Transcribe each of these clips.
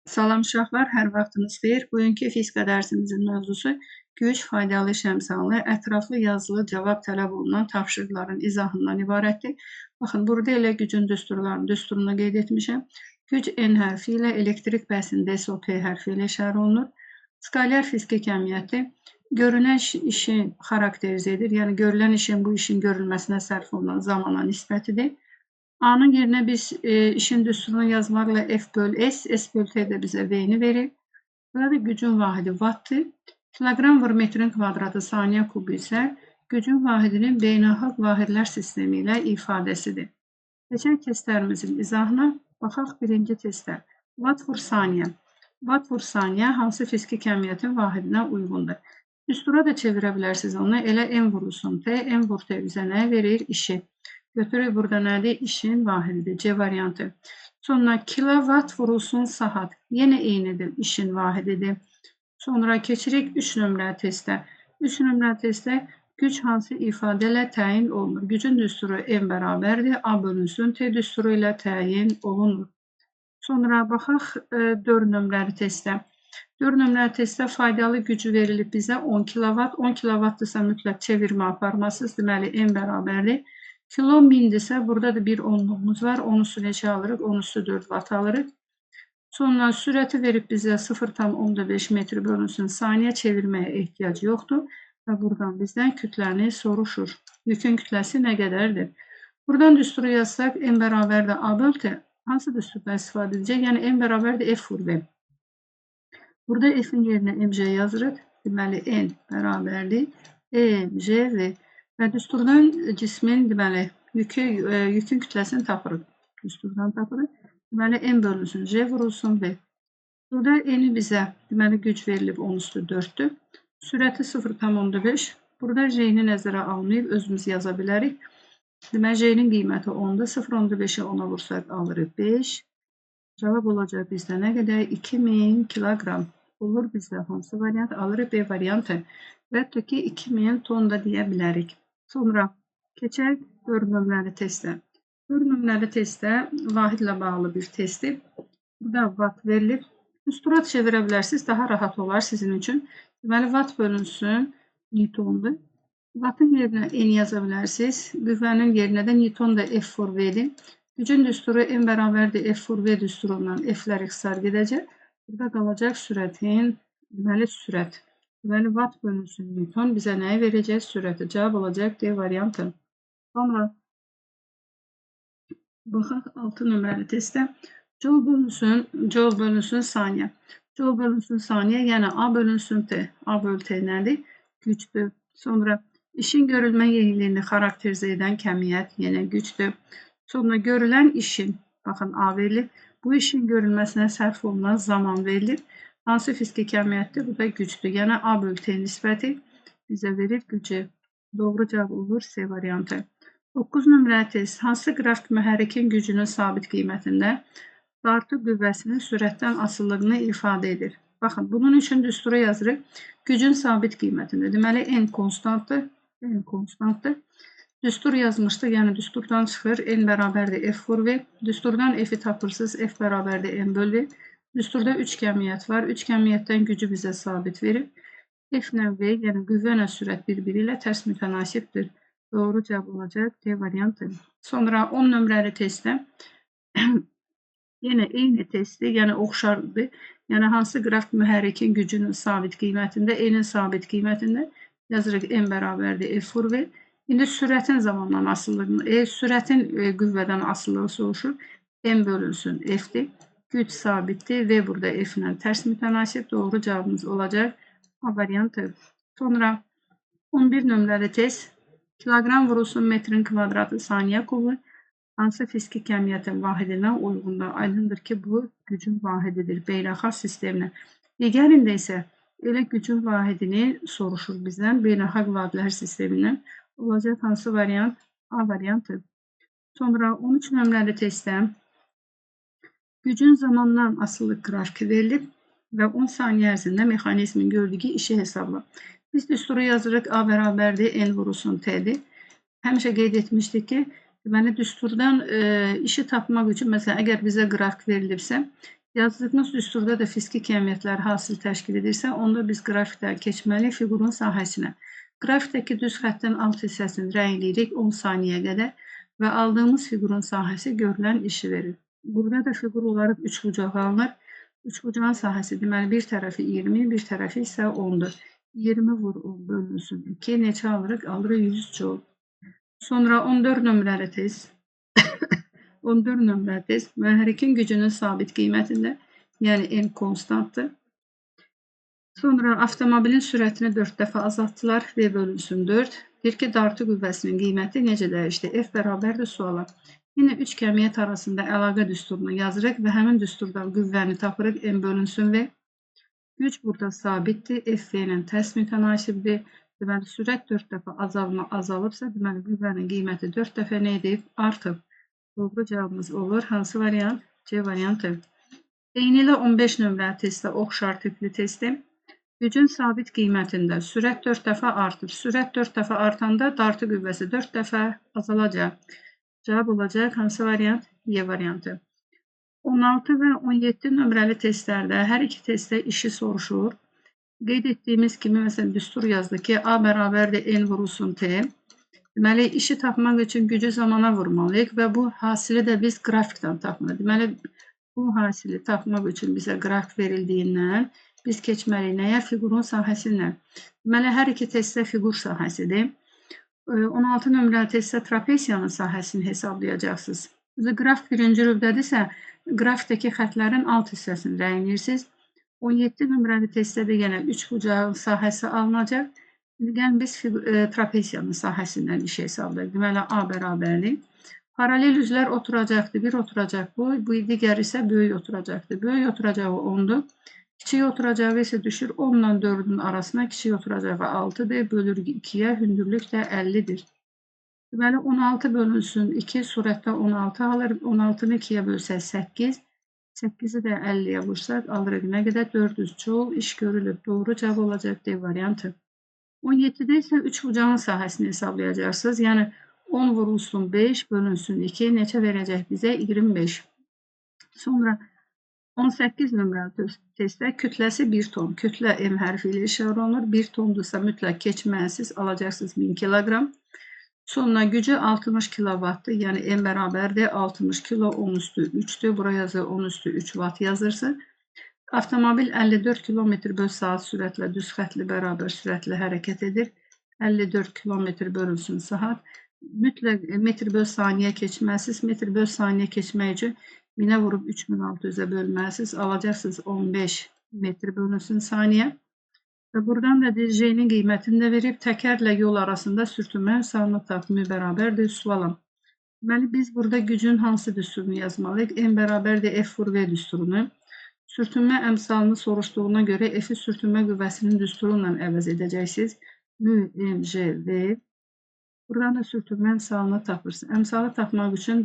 Salam uşaqlar, hər vaxtınız xeyir. Bugünkü fizika dərsimizin mövzusu güc, faydalı iş əmsalını, ətraflı yazılı cavab tələb olunan tapşırıqların izahından ibarətdir. Baxın, burada elə gücün düsturlarının düsturunu qeyd etmişəm. Güc N hərfi ilə, elektrik bəsində isə o P hərfi ilə işarə olunur. Skalyar fiziki kəmiyyəti görünən işi xarakterizə edir. Yəni, görülən işin bu işin görülməsinə sərf olunan zamana nisbətidir. A-nın yerinə biz işin düsturunu yazmaqla F böl S, S böl T də bizə V-ni verir. Burada gücün vahidi wattdır. Kiloqram vur metrin kvadratı saniyə kubu isə gücün vahidinin beynəlxalq vahidlər sistemi ilə ifadəsidir. Keçək testlərimizin izahına. Baxaq birinci testə. Watt vur saniyə. Watt vur saniyə hansı fiziki kəmiyyətin vahidinə uyğundur? Düstura da çevirə bilərsiniz onu. Elə M vurulsun T, M vur T bizə nə verir? İşi. Götürük burada nədir? İşin vahididir. C variantı. Sonra kilowatt vurulsun saat. Yenə eynidir. İşin vahididir. Sonra keçirik 3 nömrəli testə. 3 nömrəli testə güc hansı ifadə ilə təyin olunur? Gücün düsturu M bərabərdir. A bölünsün T düsturu ilə təyin olunur. Sonra baxaq 4 nömrəli testə. 4 nömrəli testdə faydalı gücü verilib bizə 10 kilowatt. 10 kilowattdırsa mütləq çevirmə aparmasız. Deməli M bərabərdir. Kilo 1000-dirsə, burada da bir onluğumuz var. 10 üstü neçə alırıq? 10 üstü 4 watt alırıq. Sonra sürəti verib bizə 0,5 metr bölünsün saniyə çevirməyə ehtiyac yoxdur. Və buradan bizdən kütləni soruşur. Yükün kütləsi nə qədərdir? Buradan düsturu yazsaq, M bərabərdir A böl T. Hansı düsturdan istifadə edəcək? Yəni, M bərabərdir F vur V. Burada F-in yerinə MJ yazırıq. Deməli, N bərabərdir E, M, J, V. Və düsturdan cismin, deməli, yükün kütləsini tapırıq. Düsturdan tapırıq. Deməli, M bölünsün, J vurulsun V. Burada N-i bizə, deməli, güc verilib 10 üstü 4-dür. Sürəti 0,5. Burada J-ni nəzərə almayıb, özümüz yaza bilərik. Deməli, J-nin qiyməti 10-dur. 0,5-i 10-a vursaq alırıq 5. Cavab olacaq bizdə nə qədər? 2000 kiloqram. Olur bizdə hansı variant? Alırıq B variantı. Və hətta ki, 2000 ton da deyə bilərik. Sonra keçək 4 nömrəli testə. 4 nömrəli testdə vahidlə bağlı bir testdir. Burada watt verilib. Düstura çevirə bilərsiniz, daha rahat olar sizin üçün. Deməli, watt bölünsün Newtondur. Wattın yerinə N yaza bilərsiniz. Qüvvənin yerinə də Newton da F vur V-dir. Gücün düsturu M bərabərdir F vur V düsturundan F-lər ixtisar gedəcək. Burada qalacaq sürətin, deməli, sürət. Deməli, watt bölünsün Newton bizə nəyi verəcək? Sürəti. Cavab olacaq D variantı. Sonra baxaq 6 nömrəli testə. Joule bölünsün, Joule bölünsün saniyə. Joule bölünsün saniyə, yəni A bölünsün T. A böl T nədir? Gücdür. Sonra işin görülmə yeniliyini xarakterizə edən kəmiyyət yenə gücdür. Sonra görülən işin, baxın A verilib, bu işin görülməsinə sərf olunan zaman verilir. Hansı fiziki kəmiyyətdir? Bu da gücdür. Yəni A böl T nisbəti bizə verir gücü. Doğru cavab olur C variantı. 9 nömrəli test. Hansı qrafik mühərrikin gücünün sabit qiymətində dartı qüvvəsinin sürətdən asılılığını ifadə edir? Baxın, bunun üçün düstura yazırıq. Gücün sabit qiymətində. Deməli, N konstantdır. N konstantdır. Düstur yazmışdıq, yəni düsturdan çıxır. N bərabərdir F vur V. Düsturdan F-i tapırsınız. F bərabərdir M böl V. Düsturda 3 kəmiyyət var. 3 kəmiyyətdən gücü bizə sabit verir. F ilə V, yəni qüvvə ilə sürət bir-biri ilə tərs mütənasibdir. Doğru cavab olacaq D variantı. Sonra 10 nömrəli testdə yenə eyni testi, yəni oxşardır. Yəni hansı qrafik mühərrikin gücünün sabit qiymətində, N-in sabit qiymətində yazırıq M bərabərdir F vur V. İndi sürətin zamandan asılılığını, sürətin qüvvədən asılılığı soruşur. M bölünsün F-dir. Güc sabitdir. V burada F ilə tərs mütənasib. Doğru cavabımız olacaq A variantı. Sonra 11 nömrəli test. Kiloqram vurulsun metrin kvadratı saniyə kubu hansı fiziki kəmiyyətin vahidinə uyğundur? Aydındır ki, bu gücün vahididir beynəlxalq sisteminə. Digərində isə elə gücün vahidini soruşur bizdən beynəlxalq vahidlər sistemindən. Olacaq hansı variant? A variantı. Sonra 13 nömrəli testdə gücün zamandan asılı qrafiki verilib və 10 saniyə ərzində mexanizmin gördüyü işi hesabla. Biz düsturu yazırıq A bərabərdir N vurulsun T-dir. Həmişə qeyd etmişdik ki, deməli düsturdan işi tapmaq üçün, məsələn, əgər bizə qrafik verilibsə, Yazdığımız düsturda da fiziki kəmiyyətlər hasil təşkil edirsə, onda biz qrafikdə keçməliyik fiqurun sahəsinə. Qrafikdəki düz xəttin alt hissəsini rəngləyirik 10 saniyə qədər və aldığımız fiqurun sahəsi görülən işi verir. Burada da fiqur olaraq üçbucaq alınır. Üçbucağın sahəsi deməli bir tərəfi 20, bir tərəfi isə 10-dur. 20 vur 10 bölünsün 2, neçə alırıq? Alırıq 100 joule. Sonra 14 nömrəli test. 14 nömrəli test. Mühərrikin gücünün sabit qiymətində, yəni M konstantdır. Sonra avtomobilin sürətini 4 dəfə azaltdılar. V bölünsün 4. Deyir ki, dartı qüvvəsinin qiyməti necə dəyişdi? F bərabərdir suala. Yenə 3 kəmiyyət arasında əlaqə düsturunu yazırıq və həmin düsturdan qüvvəni tapırıq. M bölünsün V. Güc burada sabitdir. F V ilə tərs mütənasibdir. Deməli, sürət 4 dəfə azalıbsa, deməli, qüvvənin qiyməti 4 dəfə nə edib? Artıb. Doğru cavabımız olur. Hansı variant? C variantı. Eynilə 15 nömrəli testdə oxşar tipli testi. Gücün sabit qiymətində sürət 4 dəfə artır. Sürət 4 dəfə artanda dartı qüvvəsi 4 dəfə azalacaq. Cavab olacaq hansı variant? Y variantı. 16 və 17 nömrəli testlərdə hər iki testdə işi soruşur. Qeyd etdiyimiz kimi, məsələn, düstur yazdı ki, A bərabərdir N vurulsun T. Deməli, işi tapmaq üçün gücü zamana vurmalıyıq və bu hasili də biz qrafikdən tapmalıyıq. Deməli, bu hasili tapmaq üçün bizə qrafik verildiyindən biz keçməliyik nəyə? Fiqurun sahəsindən. Deməli, hər iki testdə fiqur sahəsidir. 16 nömrəli testdə trapesiyanın sahəsini hesablayacaqsınız. Qrafik birinci rübdədirsə, qrafikdəki xətlərin alt hissəsini rəngləyirsiniz. 17 nömrəli testdə də yenə üçbucağın sahəsi alınacaq. İndi gəlin biz trapesiyanın sahəsindən işi hesablayaq. Deməli, A bərabərlik. Paralel üzlər oturacaqdır. Bir oturacaq bu, digər isə böyük oturacaqdır. Böyük oturacağı 10-dur. Kiçik oturacağı isə düşür 10 ilə 4-ün arasına. Kiçik oturacağı 6-dır. Bölür 2-yə, hündürlük də 50-dir. Deməli, 16 bölünsün 2, surətdə 16 alır. 16-nı 2-yə bölsək 8. 8-i də 50-yə vursaq alırıq nə qədər? 400 joule iş görülüb. Doğru cavab olacaq D variantı. 17-də isə üçbucağın sahəsini hesablayacaqsınız. Yəni 10 vurulsun 5 bölünsün 2 neçə verəcək bizə? 25. Sonra 18 nömrəli testdə kütləsi 1 ton. Kütlə M hərfi ilə işarə olunur. 1 tondursa mütləq keçməlisiniz. Alacaqsınız 1000 kiloqram. Sonra gücü 60 kilovatdır. Yəni M bərabərdir 60 kilo 10 üstü 3-dür. Bura yazır 10 üstü 3 vat yazırsın. Avtomobil 54 km böl saat sürətlə düz xətli bərabər sürətlə hərəkət edir. 54 km bölünsün saat. Mütləq metr böl saniyə keçməlisiniz. Metr böl saniyə keçmək üçün 1000-ə vurub 3600-ə bölməlisiniz. Alacaqsınız 15 metr bölünsün saniyə. Və buradan da J-nin qiymətini də verib, təkərlə yol arasında sürtünmə əmsalını tapımı bərabərdir suala. Deməli, biz burada gücün hansı düsturunu yazmalıyıq? M bərabərdir F vur V düsturunu. Sürtünmə əmsalını soruşduğuna görə F-i sürtünmə qüvvəsinin düsturu ilə əvəz edəcəksiniz. M, M, J, V. Buradan da sürtünmə əmsalını tapırsınız. Əmsalı tapmaq üçün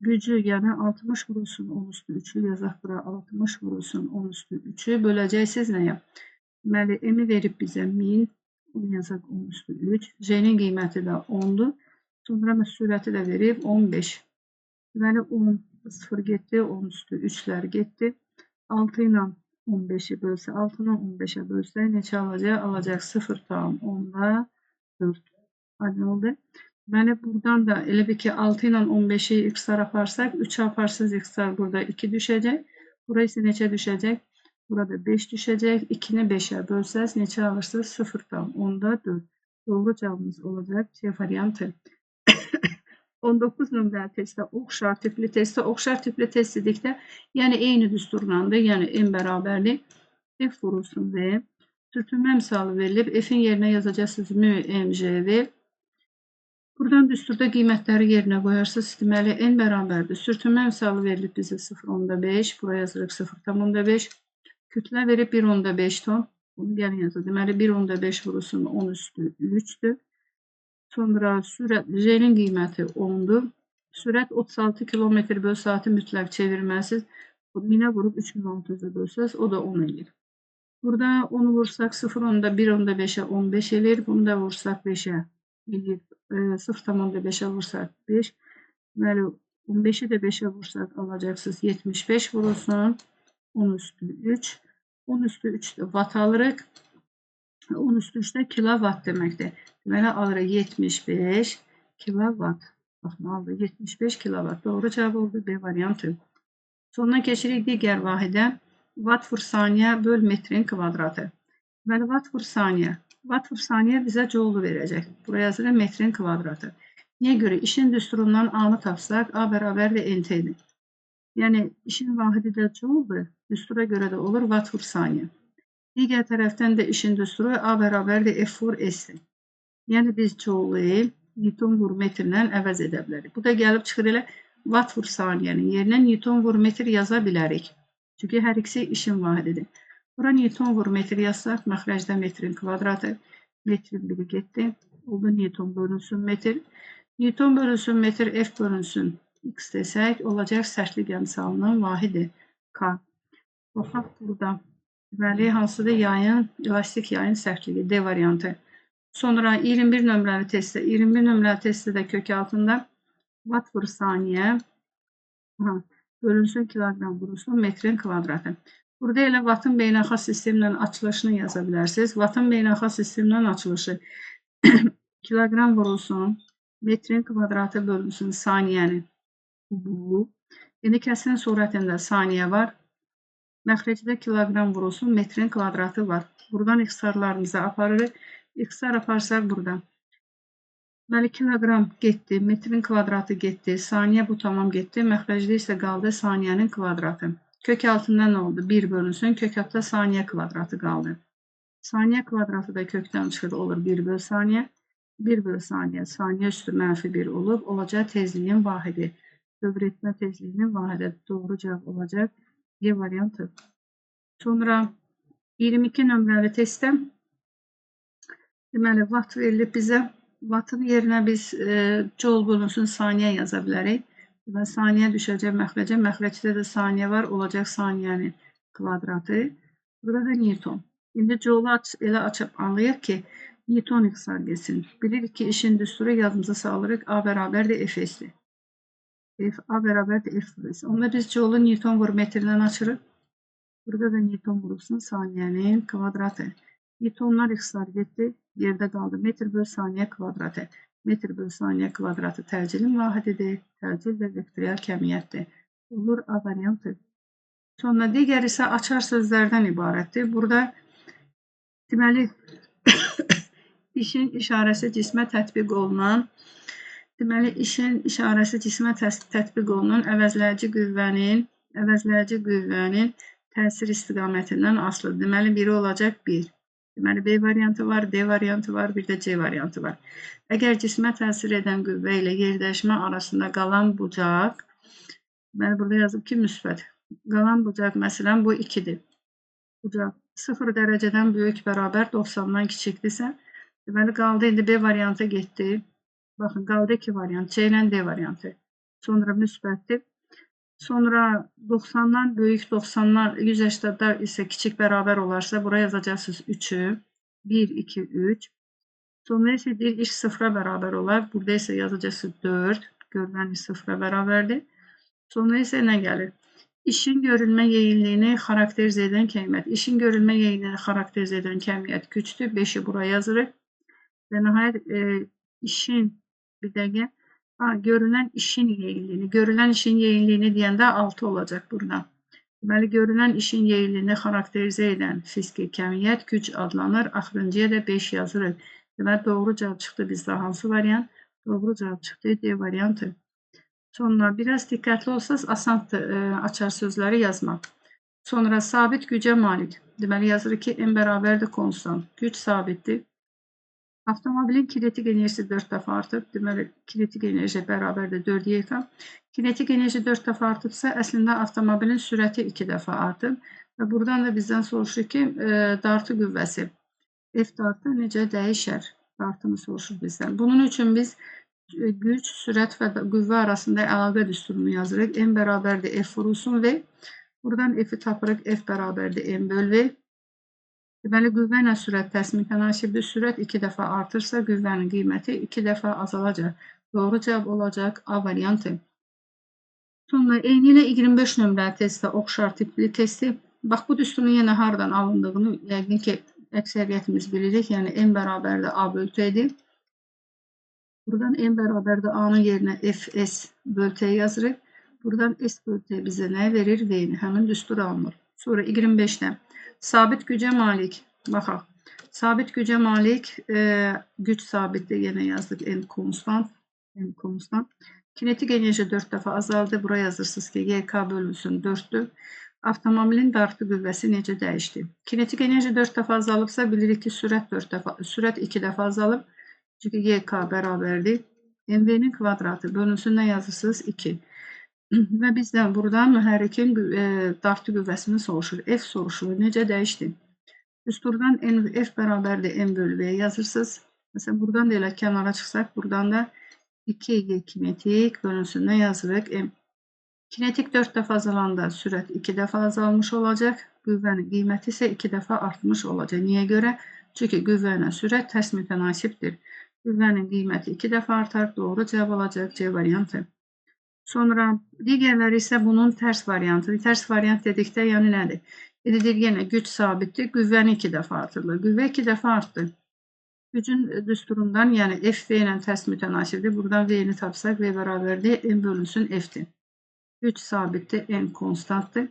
gücü, yəni 60 vurulsun 10 üstü 3-ü yazaq bura 60 vurulsun 10 üstü 3-ü böləcəksiniz nəyə? Deməli, M-i verib bizə 1000, onu yazaq 10 üstü 3, J-nin qiyməti də 10-dur. Sonra sürəti də verib 15. Deməli, 10, 0 getdi, 10 üstü 3-lər getdi. 6 ilə 15-i bölsə, 6 ilə 15-ə bölsə neçə alacaq? Alacaq 0,4. Aydın oldu. Deməli, buradan da elə bir ki, 6 ilə 15-i x-lar aparsaq, 3-ə aparsaz x-lar burada 2 düşəcək. Bura isə neçə düşəcək? Burada 5 düşəcək. 2-ni 5-ə bölsəz neçə alırsınız? 0,4. Doğru cavabımız olacaq C variantı. 19 nömrəli testdə oxşar tipli testdə, oxşar tipli test dedikdə, yəni eyni düsturlandır, yəni M bərabərlik F vurulsun V. Sürtünmə misalı verilib, F-in yerinə yazacaqsınız M, M, J, V. Buradan düsturda qiymətləri yerinə qoyarsınız. Deməli, N bərabərdir. Sürtünmə misalı verilib bizə 0,5. Buraya yazırıq 0,5. Kütlə verib 1,5 ton. Bunu gəlin yazaq. Deməli, 1,5 vurulsun 10 üstü 3-dür. Sonra sürət, J-nin qiyməti 10-dur. Sürət 36 km böl saatı mütləq çevirməlisiniz. 1000-ə vurub 3600-ə bölsəz, o da 10 eləyir. Burada 10 vursaq 0,1,5-ə 15 eləyir. Bunu da vursaq 5-ə eləyir. 0,5-ə vursaq 5. Deməli, 15-i də 5-ə vursaq alacaqsınız 75 vurulsun. 10 üstü 3. 10 üstü 3 watt alırıq. 10 üstü 3 də kilowatt deməkdir. Deməli alırıq 75 kilowatt. Baxın, aldı 75 kilowatt. Doğru cavab oldu B variantı. Sonra keçirik digər vahidə. Watt vur saniyə böl metrin kvadratı. Deməli watt vur saniyə. Watt vur saniyə bizə joule verəcək. Buraya yazırıq metrin kvadratı. Niyə görə? İşin düsturundan A-nı tapsaq, A bərabərdir NT-dir. Yəni, işin vahidi də joule-dur, düstura görə də olur watt vur saniyə. Digər tərəfdən də işin düsturu A bərabərdir F vur S-dir. Yəni, biz joule-u Newton vur metrlə əvəz edə bilərik. Bu da gəlib çıxır elə watt vur saniyənin yerinə Newton vur metr yaza bilərik. Çünki hər ikisi işin vahididir. Bura Newton vur metr yazsaq, məxrəcdə metrin kvadratı, metrin biri getdi. Oldu Newton bölünsün metr. Newton bölünsün metr, F bölünsün X desək, olacaq sərtlik əmsalının vahidi K. Baxaq burada. Deməli, hansıdır yayın, elastik yayın sərtliyi, D variantı. Sonra 21 nömrəli testdə, 21 nömrəli testdə də kök altında watt vur saniyə bölünsün kiloqram vurulsun metrin kvadratı. Burada elə wattın beynəlxalq sistemlə açılışını yaza bilərsiniz. Wattın beynəlxalq sistemlə açılışı kiloqram vurulsun, metrin kvadratı bölünsün saniyənin bu. İndi kəsin surətində saniyə var. Məxrəcdə kiloqram vurulsun, metrin kvadratı var. Buradan ixtisarlarımızı aparırıq. İxtisar aparsaq buradan. Deməli, kiloqram getdi, metrin kvadratı getdi, saniyə bu tamam getdi. Məxrəcdə isə qaldı saniyənin kvadratı. Kök altında nə oldu? 1 bölünsün, kök altında saniyə kvadratı qaldı. Saniyə kvadratı da kökdən çıxır, olur 1 böl saniyə. 1 böl saniyə, saniyə üstü mənfi 1 olub, olacaq tezliyin vahidi. Dövr etmə tezliyinin vahidi. Doğru cavab olacaq G variantı. Sonra 22 nömrəli testdə deməli, watt verilib bizə. Wattın yerinə biz joule bölünsün saniyə yaza bilərik. Deməli, saniyə düşəcək məxrəcə. Məxrəcdə də saniyə var, olacaq saniyənin kvadratı. Burada da Newton. İndi joule elə açıb anlayaq ki, Newton ixtisar getsin. Bilirik ki, işin düsturu yadımıza salırıq. A bərabərdir F-dir. F, A bərabərdir F. Onda biz joule Newton vur metrdən açırıq. Burada da Newton vurulsun saniyənin kvadratı. Newtonlar ixtisar getdi. Yerdə qaldı. Metr böl saniyə kvadratı. Metr böl saniyə kvadratı təcilin vahididir. Təcil də vektorial kəmiyyətdir. Olur A variantı. Sonra digər isə açar sözlərdən ibarətdir. Burada deməli işin işarəsi cismə tətbiq olunan deməli işin işarəsi cismə tətbiq olunan əvəzləyici qüvvənin təsir istiqamətindən asılıdır. Deməli biri olacaq 1. Deməli B variantı var, D variantı var, bir də C variantı var. Əgər cismə təsir edən qüvvə ilə yerdəşmə arasında qalan bucaq, deməli burada yazıb ki, müsbət. Qalan bucaq məsələn bu 2-dir. Bucaq 0 dərəcədən böyük bərabər 90-dan kiçikdirsə, deməli qaldı indi B variantı getdi. Baxın, qaldı 2 variant, C ilə D variantı. Sonra müsbətdir. Sonra 90-dan böyük, 90-dan 180-da isə kiçik bərabər olarsa, bura yazacaqsınız 3-ü. 1, 2, 3. Sonra isə deyir, iş 0-a bərabər olar. Burada isə yazacaqsınız 4. Görünən iş 0-a bərabərdir. Sonra isə nə gəlir? İşin görülmə yeyinliyini xarakterizə edən kəmiyyət. İşin görülmə yeyinliyini xarakterizə edən kəmiyyət gücdür. 5-i bura yazırıq. Və nəhayət işin, bir dəqiqə, görünən işin yeyinliyini. Görünən işin yeyinliyini deyəndə 6 olacaq burada. Deməli, görünən işin yeyinliyini xarakterizə edən fiziki kəmiyyət güc adlanır. Axırıncıya da 5 yazırıq. Deməli, doğru cavab çıxdı bizdə hansı variant? Doğru cavab çıxdı D variantı. Sonra biraz diqqətli olsanız asandır açar sözləri yazmaq. Sonra sabit gücə malik. Deməli, yazırıq ki, M bərabərdir konstant. Güc sabitdir. Avtomobilin kinetik enerjisi 4 dəfə artıb. Deməli, kinetik enerji bərabərdir 4 YK. Kinetik enerji 4 dəfə artıbsa, əslində avtomobilin sürəti 2 dəfə artıb. Və buradan da bizdən soruşur ki, dartı qüvvəsi. F dartı necə dəyişər? Dartını soruşur bizdən. Bunun üçün biz güc, sürət və qüvvə arasında əlaqə düsturunu yazırıq. M bərabərdir F vurulsun V. Buradan F-i tapırıq. F bərabərdir M böl V. Deməli, qüvvə ilə sürət tərs mütənasibdir. Sürət 2 dəfə artırsa, qüvvənin qiyməti 2 dəfə azalacaq. Doğru cavab olacaq A variantı. Sonra eynilə 25 nömrəli testdə oxşar tipli testi. Bax, bu düsturun yenə hardan alındığını yəqin ki, əksəriyyətimiz bilirik. Yəni, M bərabərdir A bölü T-dir. Buradan M bərabərdir A-nın yerinə FS bölü T yazırıq. Buradan S bölü T bizə nə verir? V-ni. Həmin düstur alınır. Sonra 25-də sabit gücə malik. Baxaq. Sabit gücə malik güc sabitdir. Yenə yazdıq M konstant. M konstant. Kinetik enerji 4 dəfə azaldı. Bura yazırsınız ki, YK bölünsün 4-dür. Avtomobilin dartı qüvvəsi necə dəyişdi? Kinetik enerji 4 dəfə azalıbsa, bilirik ki, sürət 4 dəfə, sürət 2 dəfə azalıb. Çünki YK bərabərdir. MV-nin kvadratı bölünsün nə yazırsınız? 2. Və bizdən buradan mühərrikin dartı qüvvəsini soruşur. F soruşur. Necə dəyişdi? Düsturdan F bərabərdir M bölü V yazırsınız. Məsələn, buradan da elə kənara çıxsaq, buradan da 2Y kinetik bölünsün nə yazırıq? M. Kinetik 4 dəfə azalanda sürət 2 dəfə azalmış olacaq. Qüvvənin qiyməti isə 2 dəfə artmış olacaq. Niyə görə? Çünki qüvvə ilə sürət tərs mütənasibdir. Qüvvənin qiyməti 2 dəfə artar. Doğru cavab olacaq C variantı. Sonra digərləri isə bunun tərs variantıdır. Tərs variant dedikdə yəni nədir? Dedik yenə güc sabitdir. Qüvvəni 2 dəfə artırılır. Qüvvə 2 dəfə artdı. Gücün düsturundan, yəni F V ilə tərs mütənasibdir. Buradan V-ni tapsaq, V bərabərdir M bölünsün F-dir. Güc sabitdir, M konstantdır.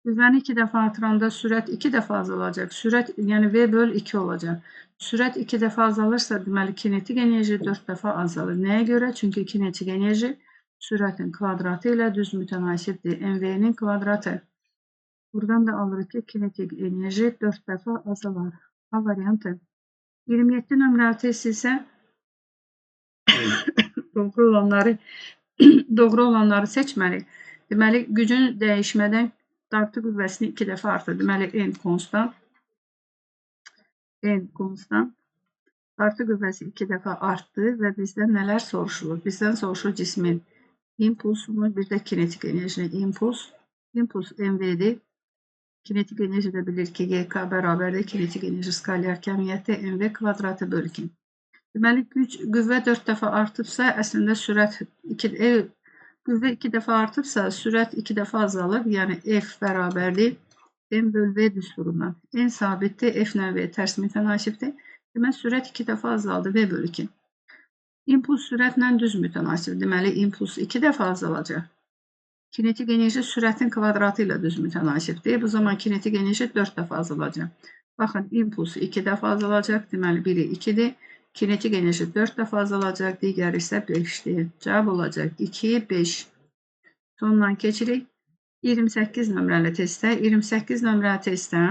Qüvvəni 2 dəfə artıranda sürət 2 dəfə azalacaq. Sürət, yəni V böl 2 olacaq. Sürət 2 dəfə azalırsa, deməli kinetik enerji 4 dəfə azalır. Nəyə görə? Çünki kinetik enerji sürətin kvadratı ilə düz mütənasibdir. MV-nin kvadratı. Buradan da alırıq ki, kinetik enerji 4 dəfə azalar. A variantı. 27 nömrəli test isə doğru olanları seçməliyik. Deməli, gücün dəyişmədən dartı qüvvəsini 2 dəfə artır. Deməli, M konstant. M konstant. Dartı qüvvəsi 2 dəfə artdı və bizdən nələr soruşulur? Bizdən soruşulur cismin impulsunu, bir də kinetik enerjinin impuls. İmpuls MV-dir. Kinetik enerji də bilir ki, GK bərabərdir. Kinetik enerji skalyar kəmiyyəti MV kvadratı bölü 2. Deməli, qüvvə 4 dəfə artıbsa, əslində sürət 2, qüvvə 2 dəfə artıbsa, sürət 2 dəfə azalıb. Yəni, F bərabərdir M bölü V düsturundan. N sabitdir, F ilə V tərs mütənasibdir. Deməli, sürət 2 dəfə azaldı, V bölü 2. İmpuls sürətlə düz mütənasib. Deməli, impuls 2 dəfə azalacaq. Kinetik enerji sürətin kvadratı ilə düz mütənasibdir. Bu zaman kinetik enerji 4 dəfə azalacaq. Baxın, impuls 2 dəfə azalacaq. Deməli, biri 2-dir. Kinetik enerji 4 dəfə azalacaq. Digəri isə 5-dir. Cavab olacaq 2, 5. Sondan keçirik. 28 nömrəli testə. 28 nömrəli testə.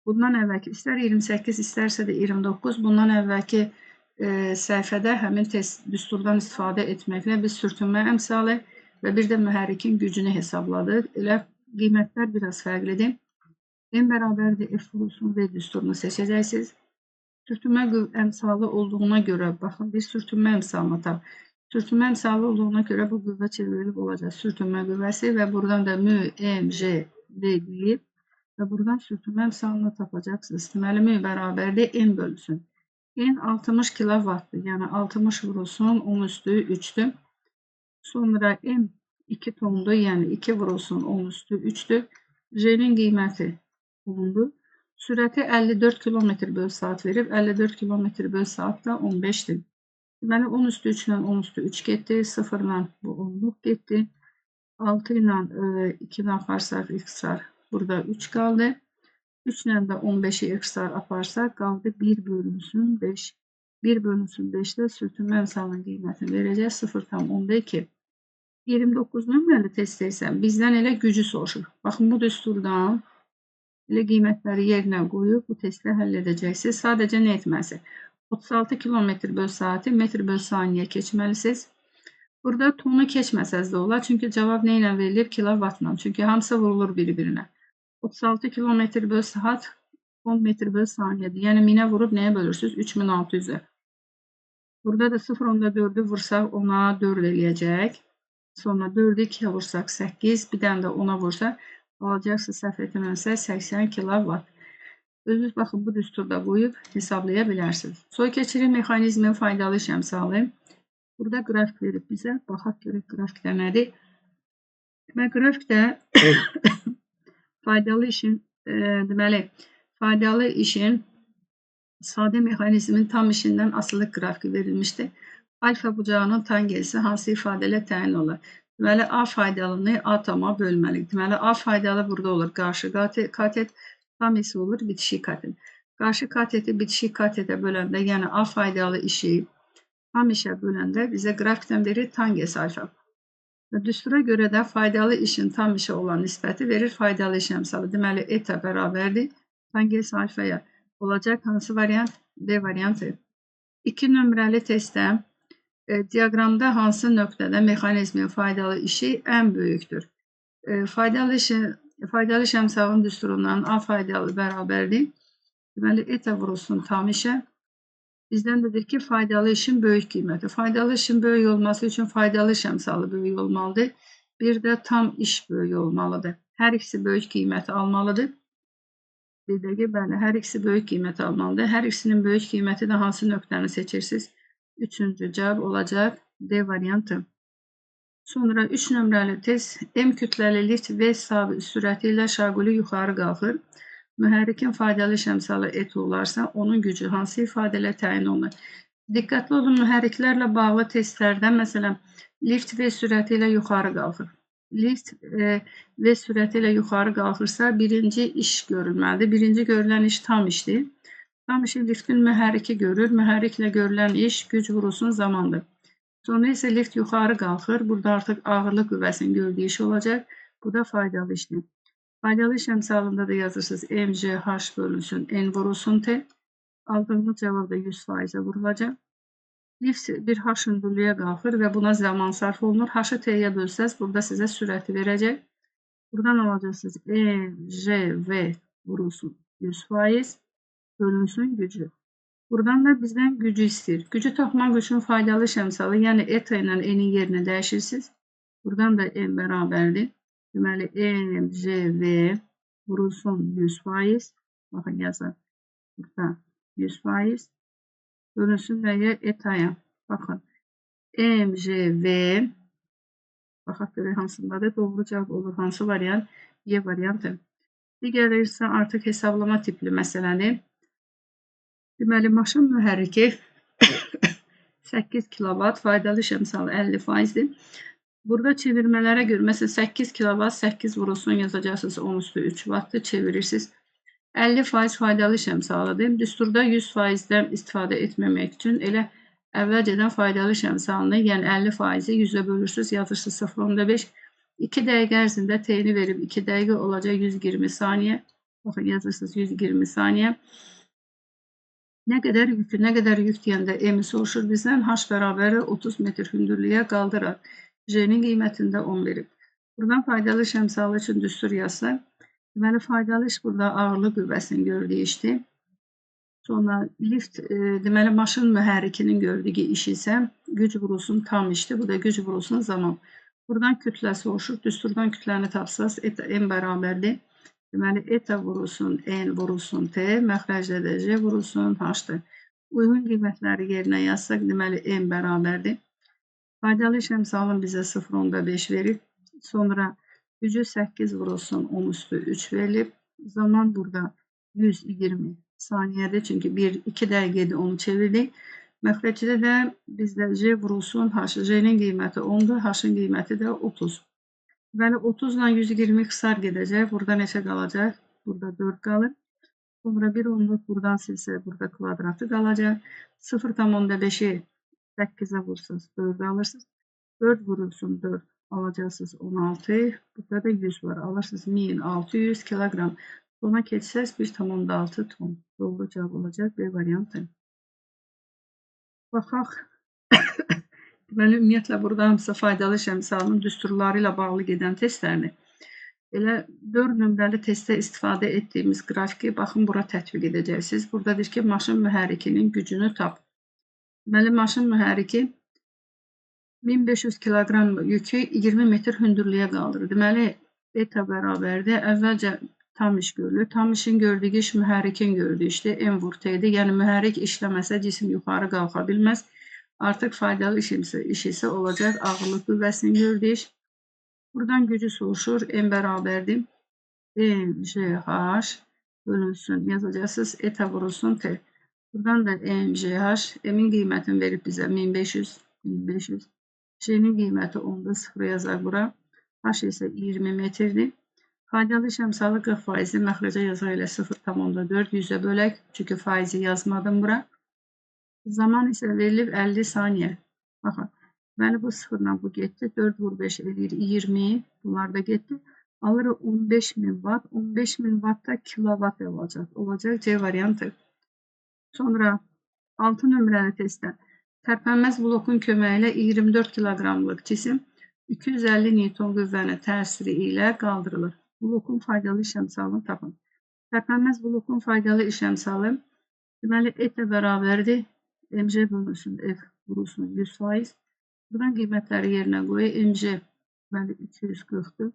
Bundan əvvəlki, istər 28, istərsə də 29. Bundan əvvəlki səhifədə həmin test düsturdan istifadə etməklə biz sürtünmə əmsalı və bir də mühərrikin gücünü hesabladıq. Elə qiymətlər biraz fərqlidir. M bərabərdir F vurulsun V düsturunu seçəcəksiniz. Sürtünmə əmsalı olduğuna görə, baxın, bir sürtünmə əmsalını tap. Sürtünmə əmsalı olduğuna görə bu qüvvə çevrilib olacaq. Sürtünmə qüvvəsi və buradan da M, M, J, V deyib və buradan sürtünmə əmsalını tapacaqsınız. Deməli, M bərabərdir M bölünsün. N 60 kilovatdır. Yəni 60 vurulsun 10 üstü 3-dür. Sonra M 2 tondur, yəni 2 vurulsun 10 üstü 3-dür. J'nin qiyməti 10-dur. Sürəti 54 km böl saat verib, 54 km böl saat da 15-dir. Deməli, 10 üstü 3 ilə 10 üstü 3 getdi, 0 ilə bu 10-luq getdi. 6 ilə 2-ni aparsaq, ixtisar burada 3 qaldı. 3 ilə də 15-i ixtisar aparsaq, qaldı 1 bölünsün 5. 1 bölünsün 5-də sürtünmə əmsalının qiymətini verəcək 0,2. 29 nömrəli testdə isə bizdən elə gücü soruşur. Baxın, bu düsturdan elə qiymətləri yerinə qoyub bu testi həll edəcəksiniz. Sadəcə nə etməlisiniz? 36 km böl saatı metr böl saniyə keçməlisiniz. Burada tonu keçməsəz də olar. Çünki cavab nə ilə verilib? Kilovatla. Çünki hamısı vurulur bir-birinə. 36 km böl saat 10 metr böl saniyədir. Yəni 1000-ə vurub nəyə bölürsünüz? 3600-ə. Burada da 0,4-ü vursaq 10-a 4 eləyəcək. Sonra 4-ü 2-yə vursaq 8, bir dənə də 10-a vursaq alacaqsınız səhv etmirəmsə 80 kilovat. Özünüz baxın bu düsturda qoyub hesablaya bilərsiniz. Sonra keçirik mexanizmin faydalı iş əmsalı. Burada qrafik verib bizə. Baxaq görək qrafikdə nədir? Demək, qrafikdə faydalı işin, deməli, faydalı işin sadə mexanizmin tam işindən asılıq qrafiki verilmişdir. Alfa bucağının tangensi hansı ifadə ilə təyin olunur? Deməli, A faydalını A tama bölməliyik. Deməli, A faydalı burada olur qarşı katet, tam isə olur bitişik katet. Qarşı kateti bitişik katetə böləndə, yəni A faydalı işi tam işə böləndə bizə qrafikdən verir tangens alfa. Və düstura görə də faydalı işin tam işə olan nisbəti verir faydalı iş əmsalı. Deməli, eta bərabərdir tangens alfaya. Olacaq hansı variant? B variantı. 2 nömrəli testdə diaqramda hansı nöqtədə mexanizmin faydalı işi ən böyükdür? Faydalı iş əmsalının düsturundan A faydalı bərabərdir. Deməli, eta vurulsun tam işə. Bizdən dedir ki, faydalı işin böyük qiyməti. Faydalı işin böyük olması üçün faydalı iş əmsalı böyük olmalıdır. Bir də tam iş böyük olmalıdır. Hər ikisi böyük qiyməti almalıdır. Bir də ki, bəli, hər ikisi böyük qiymət almalıdır. Hər ikisinin böyük qiyməti də hansı nöqtəni seçirsiniz? Üçüncü cavab olacaq D variantı. Sonra 3 nömrəli test. M kütləli lift V sabit sürəti ilə şaquli yuxarı qalxır. Mühərrikin faydalı iş əmsalı et olarsa, onun gücü hansı ifadə ilə təyin olunur? Diqqətli olun, mühərriklərlə bağlı testlərdə, məsələn, lift V sürəti ilə yuxarı qalxır. Lift V sürəti ilə yuxarı qalxırsa, birinci iş görülməlidir. Birinci görülən iş tam işdir. Tam işi liftin mühərriki görür. Mühərriklə görülən iş güc vurulsun zamandır. Sonra isə lift yuxarı qalxır. Burada artıq ağırlıq qüvvəsinin gördüyü iş olacaq. Bu da faydalı işdir. Faydalı iş əmsalında da yazırsınız. M, J, H bölünsün, N vurulsun T. Aldığımız cavab da 100%-ə vurulacaq. Lift bir H hündürlüyə qalxır və buna zaman sərf olunur. H-ı T-yə bölsəz, burada sizə sürəti verəcək. Buradan alacaqsınız E, J, V vurulsun 100% bölünsün gücü. Buradan da bizdən gücü istəyir. Gücü tapmaq üçün faydalı iş əmsalı, yəni eta ilə N-in yerini dəyişirsiniz. Buradan da M bərabərdir. Deməli, M, J, V vurulsun 100%. Baxın, yazaq. Burada 100%. Bölünsün nəyə? Etaya. Baxın. M, J, V. Baxaq görək hansındadır. Doğru cavab olur. Hansı variant? Y variantı. Digəri isə artıq hesablama tipli məsələdir. Deməli, maşın mühərriki 8 kilovat, faydalı iş əmsalı 50%-dir. Burada çevirmələrə görə, məsələn, 8 kilovat, 8 vurulsun yazacaqsınız 10 üstü 3 wattı çevirirsiniz. 50% faydalı iş əmsalıdır. Düsturda 100%-dən istifadə etməmək üçün elə əvvəlcədən faydalı iş əmsalını, yəni 50%-i 100-ə bölürsünüz, yazırsınız 0,5. 2 dəqiqə ərzində T-ni verib 2 dəqiqə olacaq 120 saniyə. Baxın, yazırsınız 120 saniyə. Nə qədər yükü, nə qədər yük deyəndə M-i soruşur bizdən. H bərabəri 30 metr hündürlüyə qaldırar. J-nin qiymətində 10 verib. Buradan faydalı iş əmsalı üçün düstur yazsaq. Deməli, faydalı iş burada ağırlıq qüvvəsinin gördüyü işdir. Sonra lift, deməli, maşın mühərrikinin gördüyü iş isə güc vurulsun tam işdir. Bu da güc vurulsun zaman. Buradan kütlə soruşur. Düsturdan kütləni tapsaz, eta M bərabərdir. Deməli, eta vurulsun N vurulsun T, məxrəcdə də J vurulsun H-dır. Uyğun qiymətləri yerinə yazsaq, deməli, M bərabərdir. Faydalı iş əmsalını bizə 0,5 verib. Sonra gücü 8 vurulsun 10 üstü 3 verilib. Zaman burada 120 saniyədir. Çünki 1-2 dəqiqədə onu çevirdik. Məxrəcdə də bizdə J vurulsun H. J-nin qiyməti 10-dur, H-ın qiyməti də 30. Deməli, 30 ilə 120 qısar gedəcək. Burada neçə qalacaq? Burada 4 qalır. Sonra 1 onluq buradan silsə, burada kvadratı qalacaq. 0,5-i 8-ə vursanız 4 alırsınız. 4 vurulsun 4 alacaqsınız 16. Burada da 100 var. Alırsınız 1600 kiloqram. Tona keçsəz 1,6 ton. Doğru cavab olacaq B variantı. Baxaq. Deməli, ümumiyyətlə, burada hamısı faydalı iş əmsalının düsturları ilə bağlı gedən testlərdir. Elə 4 nömrəli testdə istifadə etdiyimiz qrafiki baxın, bura tətbiq edəcəksiniz. Burada deyir ki, maşın mühərrikinin gücünü tap. Deməli, maşın mühərriki 1500 kiloqram yükü 20 metr hündürlüyə qaldırır. Deməli, eta bərabərdir. Əvvəlcə tam iş görülür. Tam işin gördüyü iş mühərrikin gördüyü işdir. M vur T-dir. Yəni, mühərrik işləməsə cisim yuxarı qalxa bilməz. Artıq faydalı iş isə olacaq ağırlıq qüvvəsinin gördüyü iş. Buradan gücü soruşur. M bərabərdir. MGH bölünsün. Yazacaqsınız. Eta vurulsun T. Buradan da MGH. M'in qiymətini verib bizə 1500. 1500. J'nin qiyməti 10-da 0 yazaq bura. H isə 20 metrdir. Faydalı iş əmsalı 40%-i məxrəcə yazaq ilə 0,4 100-ə bölək. Çünki faizi yazmadım bura. Zaman isə verilib 50 saniyə. Baxın, deməli bu 0-la bu getdi. 4 vur 5 eləyir 20. Bunlar da getdi. Alırıq 15.000 watt. 15.000 watt da kilovat olacaq. Olacaq C variantı. Sonra 6 nömrəli testdə tərpənməz blokun köməyi ilə 24 kiloqramlıq cisim 250 Newton qüvvənin təsiri ilə qaldırılır. Blokun faydalı iş əmsalını tapın. Tərpənməz blokun faydalı iş əmsalı deməli E bərabərdir. MG bölünsün F vurulsun 100%. Buradan qiymətləri yerinə qoyaq. MG deməli 240-dır.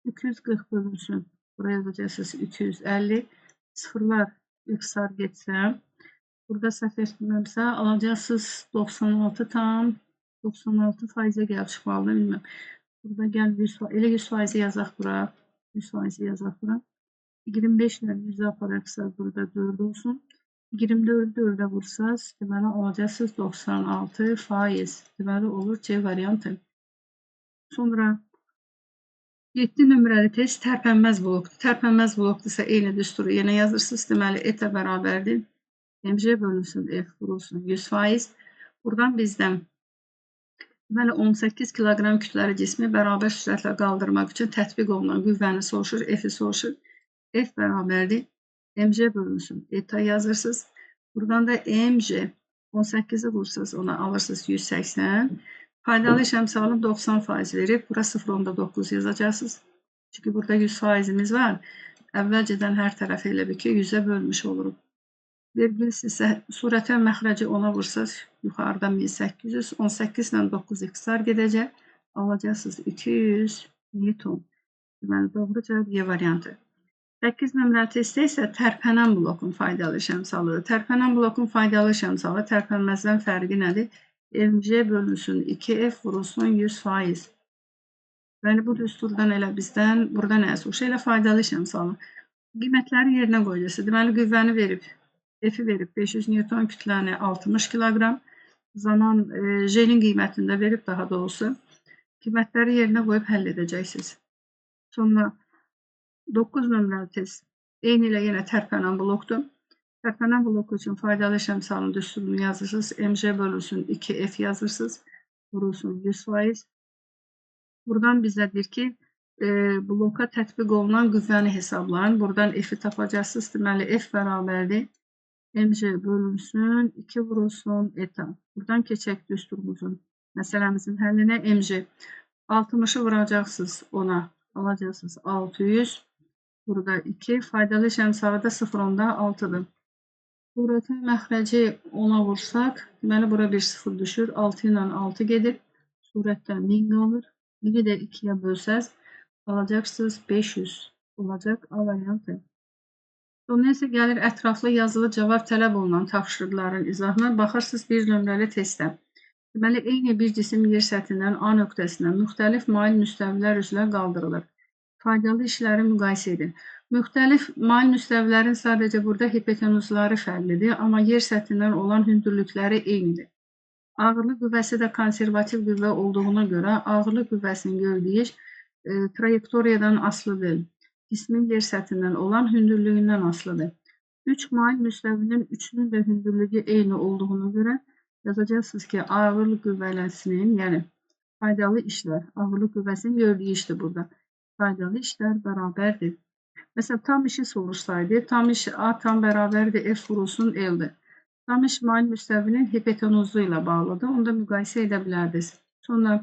240 bölünsün. Buraya yazacaqsınız 250. Sıfırlar ixtisar getsə, burada səhv etmirəmsə alacaqsınız 96 tam 96 faizə gəlib çıxmalıdır, bilmirəm. Burada gəl 100, elə 100% yazaq bura. 100% yazaq bura. 25 ilə 100-ü aparaqsa burada 4 olsun. 24-ü 4-ə vursaz, deməli alacaqsınız 96%. Deməli olur C variantı. Sonra 7 nömrəli test tərpənməz blokdur. Tərpənməz blokdursa eyni düsturu yenə yazırsınız. Deməli E bərabərdir. MG bölünsün F vurulsun 100%. Buradan bizdən deməli 18 kiloqram kütləli cismi bərabər sürətlə qaldırmaq üçün tətbiq olunan qüvvəni soruşur, F-i soruşur. F bərabərdir. MG bölünsün eta yazırsınız. Buradan da MG 18-i vursaz ona alırsınız 180. Faydalı iş əmsalını 90% verib. Bura 0,9 yazacaqsınız. Çünki burada 100%-imiz var. Əvvəlcədən hər tərəfi elə bil ki 100-ə bölmüş oluruq. Vergülüs isə surətə məxrəci 10-a vursaz yuxarıdan 1800, 18 ilə 9 ixtisar gedəcək. Alacaqsınız 200 Newton. Deməli doğru cavab Y variantı. 8 nömrəli testdə isə tərpənən blokun faydalı iş əmsalıdır. Tərpənən blokun faydalı iş əmsalı tərpənməzdən fərqi nədir? MG bölünsün 2F vurulsun 100%. Deməli bu düsturdan elə bizdən burada nə soruşur? Elə faydalı iş əmsalı. Qiymətləri yerinə qoyacaqsınız. Deməli qüvvəni verib, F-i verib 500 Newton, kütləni 60 kiloqram. Zaman J'nin qiymətini də verib daha doğrusu. Qiymətləri yerinə qoyub həll edəcəksiniz. Sonra 9 nömrəli test. Eyni ilə yenə tərpənən blokdur. Tərpənən blok üçün faydalı iş əmsalının düsturunu yazırsınız. MG bölünsün 2F yazırsınız. Vurulsun 100%. Buradan bizə deyir ki, bloka tətbiq olunan qüvvəni hesablayın. Buradan F-i tapacaqsınız. Deməli, F bərabərdir. MG bölünsün 2 vurulsun eta. Buradan keçək düsturumuzun məsələmizin həllinə. MG 60-ı vuracaqsınız ona. Alacaqsınız 600. Burada 2. Faydalı iş əmsalı da 0,6-dır. Surətin məxrəci 10-a vursaq, deməli bura bir 0 düşür. 6 ilə 6 gedir. Surətdə 1000 qalır. 1000-i də 2-yə bölsəz, alacaqsınız 500 olacaq A variantı. Sonra isə gəlir ətraflı yazılı cavab tələb olunan tapşırıqların izahına. Baxırsınız 1 nömrəli testə. Deməli, eyni bir cisim yer səthindən A nöqtəsindən müxtəlif mail müstəvilər üzrə qaldırılır. Faydalı işləri müqayisə edin. Müxtəlif mail müstəvilərin sadəcə burada hipotenuzları fərqlidir, amma yer səthindən olan hündürlükləri eynidir. Ağırlıq qüvvəsi də konservativ qüvvə olduğuna görə ağırlıq qüvvəsinin gördüyü iş trayektoriyadan asılı deyil. Cismin yer səthindən olan hündürlüyündən asılıdır. 3 mail müstəvinin üçünün də hündürlüyü eyni olduğuna görə yazacaqsınız ki, ağırlıq qüvvəsinin, yəni faydalı işlər, ağırlıq qüvvəsinin gördüyü işdir burada. Faydalı işlər bərabərdir. Məsələn, tam işi soruşsaydı, tam iş A tam bərabərdir, F vurulsun L-dir. Tam iş mail müstəvinin hipotenuzu ilə bağlıdır. Onu da müqayisə edə bilərdiniz. Sonra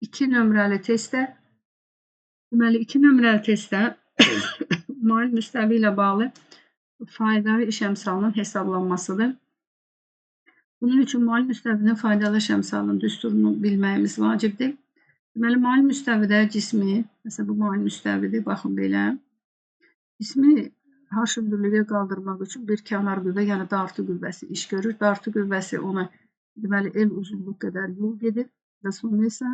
2 nömrəli testdə, deməli 2 nömrəli testdə mail müstəvi ilə bağlı faydalı iş əmsalının hesablanmasıdır. Bunun üçün mail müstəvinin faydalı iş əmsalının düsturunu bilməyimiz vacibdir. Deməli, mail müstəvidə cismi, məsələn, bu mail müstəvidir, baxın belə. Cismi H hündürlüyə qaldırmaq üçün bir kənar qüvvə, yəni dartı qüvvəsi iş görür. Dartı qüvvəsi ona, deməli, L uzunluq qədər yol gedir. Və sonra isə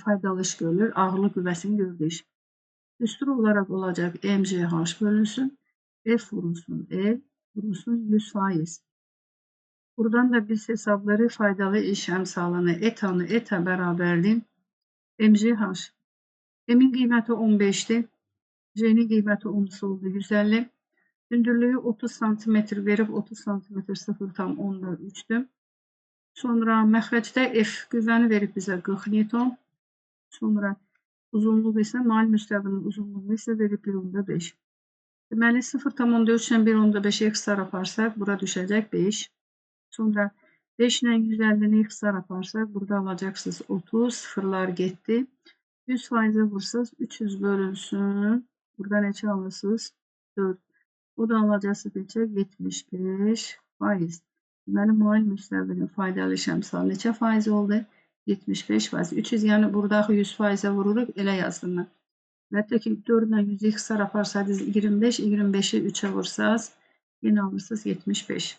faydalı iş görülür, ağırlıq qüvvəsinin gördüyü iş. Düstur olaraq olacaq MGH bölünsün, F vurulsun, L vurulsun 100%. Buradan da biz hesabları faydalı iş əmsalını etanı eta bərabərdir. MGH. M'in qiyməti 15-dir. J'nin qiyməti 10 oldu 150. Hündürlüyü 30 sm verib 30 sm 0,3-dür. Sonra məxrəcdə F qüvvəni verib bizə 40 Newton. Sonra uzunluğu isə mail müstəvinin uzunluğu isə verib 1,5. Deməli 0,3 ilə 1,5-i ixtisar aparsaq bura düşəcək 5. Sonra 5 ilə 150-ni ixtisar aparsaq burada alacaqsınız 30, sıfırlar getdi. 100%-ə vursaz 300 bölünsün. Burada neçə alırsınız? 4. O da alacaqsınız neçə? 75%. Deməli, mail müstəvinin faydalı iş əmsalı neçə faiz oldu? 75%. 300, yəni burada axı 100%-ə vururuq, elə yazdım mən. Və hətta ki, 4 ilə 100-ü ixtisar aparsaydınız 25, 25-i 3-ə vursaz, yenə alırsınız 75.